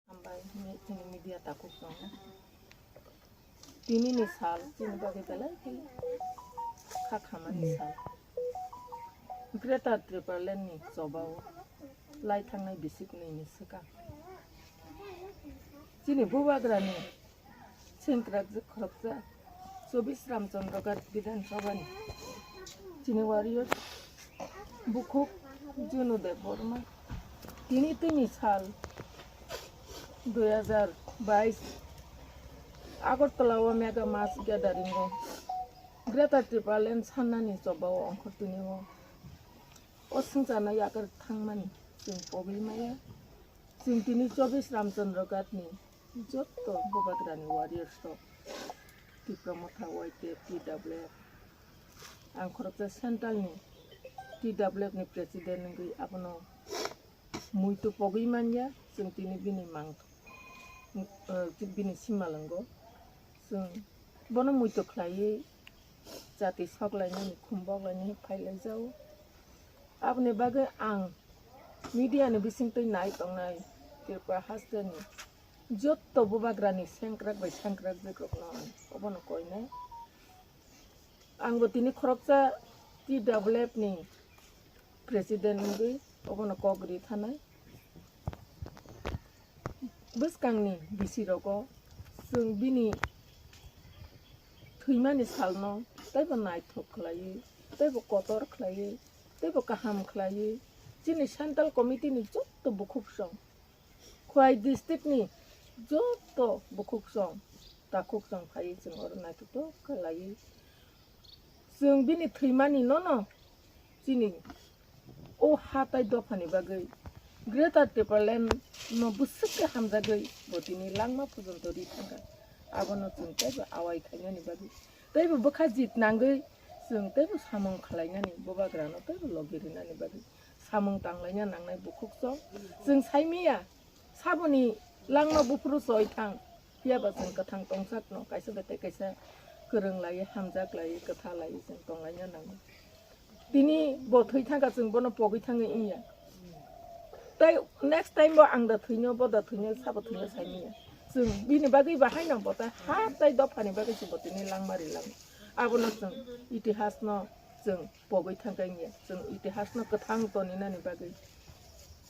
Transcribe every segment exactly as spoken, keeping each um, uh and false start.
Hambai, mi-, chini media takhuk tongo. Tini ni sal, chini bagwi belai khe kha khamani sal. Greater Tipraland ni chobao lai thangnai bisiknwi ni swkang. Chini bubagrani sengkrakjak khoroksa chobis Ramchandra Ghat Bidhan Sabha ni chini warrior bukhuk Junu Debbarma. Tini tini sal dui hazar bais Agartala o mega mass gathering o Greater Tipraland sannani chobao ongkhor tini o, o swngcharno yakar thangmani chwng pogwi maya. Chwng tini chobis Ramchandra Ghat ni jotto bubagrani warriors rok, Tipra Motha, Y T F, T W F, ang khoroksa central ni T W F ni president wngwi abono muitu pogwi manya. Chwng tini bini mang, eh, bini simalwngo. Chwng bono muitu khlaiwi chati sok lainani, khum bok lainani phai lai jao. Aboni bagwi ang media ni bisingtwi nai tongnai Tripura hasteni jotto bubagrani sengkrak bai sengkrakjak rokno ang obono koinai. Angbo tini khoroksa T W F ni president wngwi obono kok ri thanai. Bwskangni bisi rogo chwng bini thwimani salno teibo naithok khlaiwi, teibo kotor khlaiwi, teibo kaham khlaiwi, chini central committee ni jotto bukhuk song, Khwai district ni jotto bukhuk song, takhuk song phaiwi chwng oro naithotok khlaiwi. Chwng bini thwimani nono chini o ha tai dophani bagwi Greater Tipraland no bwswk khe hamjagwi bo tini langma pojonto ri thangkha. Abono chwng teibo awai khainani bagwi, teibo bwkha jit nangwi chwng teibo samung khlainani, bubagrano teibo logi rinani bagwi samung tanglaina nangnai bukhuk song. Chwng saimaya saboni langma buphuru choi thang, phiyaba chwng kwthang tongsakno kaisa bai tei kaisa kwrwng laiwi, hamjak laiwi, kwtha laiwi chwng tonglaina nango. Tini bo thwi thangkha, chwng bono pogwi thangwi wngya. Tei next time bo ang da thwino, bo da thwino, sabo thwino saimanya. Chwng bini bagwi bahaino bo tei ha tei dophani bagwi se bo tini langma rilango. Abono chwng itihasno chwng pogwi thangkha wngya. Chwng itihasno kwthang toninani bagwi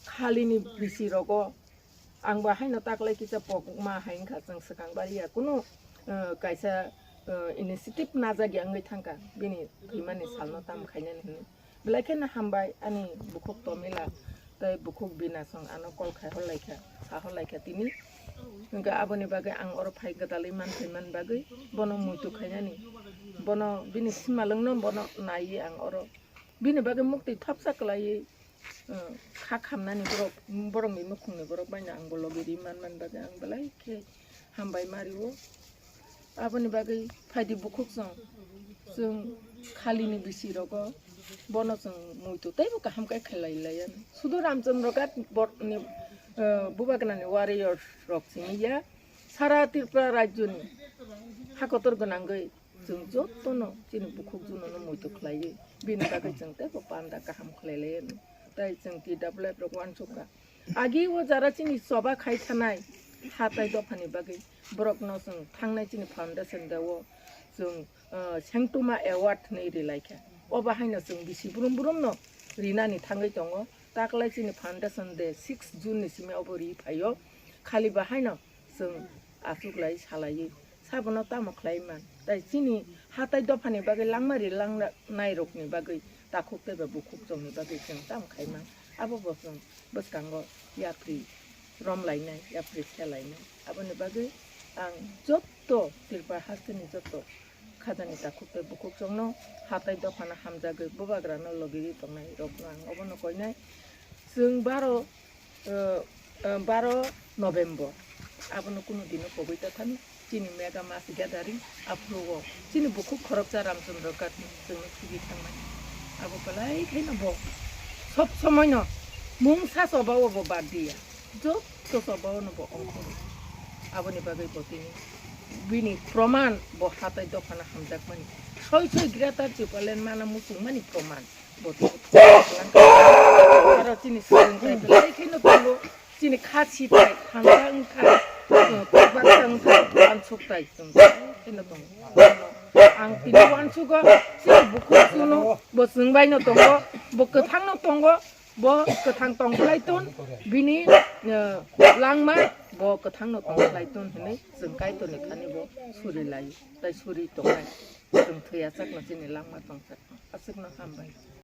khalini bisi rogo Ang bo haino taklai kisa pokma hai wngkha, chwng swkang baliya kunu, eh, kaisa, eh, initiative najak ya wngwi thangkha bini thwimani salno tamo khainani hwnwi. Belai kheno hambai ani bukhuk Tomila tei bukhuk Bina song ano call khai hor laikha, sa hor laikha tini. Hwnkhe aboni bagwi ang oro phai gwdalwi man phai man bagwi bono muitu khainani, bono bini simalwngno bono naiwi ang oro bini bagwi muktwi thopsa kwlaiwi. Kha khamnani borok, borokni nukhungni borok baino ang bo logi ri man man bagwi ang belai khe hambai ma rio. Aboni bagwi phaidi bukhuk chwng, chwng khalini bisi rogo bono chwng muitu teibo kaham khe khlai laiya. Sudu Ramchandra Ghat borokni, eh, bubagnani warriors rok simi ya sara Tripura rajyoni hakotor gwnangwi Chwng jotono chini bukhuk junono muitu khlaiwi bini bagwi chwng teibo panda kaham khlai laiyano. Tai chwng T W F rok uansukha. Agi o jara chini choba khai thanai hatai dophani bagwi borokno chwng thangnai chini foundation day o chwng, ah, Sengtuma Award hwnwi ri laikha. Obo haino chwng bisi brum brumno rinani thangwi tongo. Taklai chini foundation day six June ni simi obo ri phaio. Khali bahaino chwng achuklai salaiwi sabono tamo khlai man. Tai chini hatai dophani bagwi langma ri langnai rokni bagwi takhuk tei ba bukhuk chwngni bagwi chwng tamo khai man. Abo bo chwng bwskango yapri rom lainai, yapri khe lainai. Aboni bagwi ang jotto Tripura hasteni jotto khajani takhuk tei bukhuk chwngno hatai dophano hamjagwi bubagrano logi ri tongnai rokno ang obono koinai. Chwng baro, eh, eh, baro November, abono kunu dino kogwi ta thani chini mega mass gathering, aphuru o chini bukhuk khoroksa Ramchandra Ghat chwngno thwgwi thangnai. Abo belai khaino bo sob somoino mungsa choba o bo bad diya. Jotto choba o no bo ongkhoro. Aboni bagwi bo tini bini proman bo hatai dophano hamjakmani. Soi soi Greater Tipraland mana muchungmani proman. Bo tini aro chini swrwngthai belai kheno tongo. Chini kha sitai hamjak wngkha, uh, kokbaksa wngkha, uansuktai chwng belai kheno tongo. Ang tini uansugo, chini bukhuk chuno bo chwng baino tongo, bo kwthangno tongo. Bo kwthang tong khlai ton, bini, eh, langma bo kwthangno tong khlai ton hwnwi chwng Kaitorni thani bo suri lai, tai suri tongnai. Chwng thwi achakno chini langma tong chak, aswkno hambai.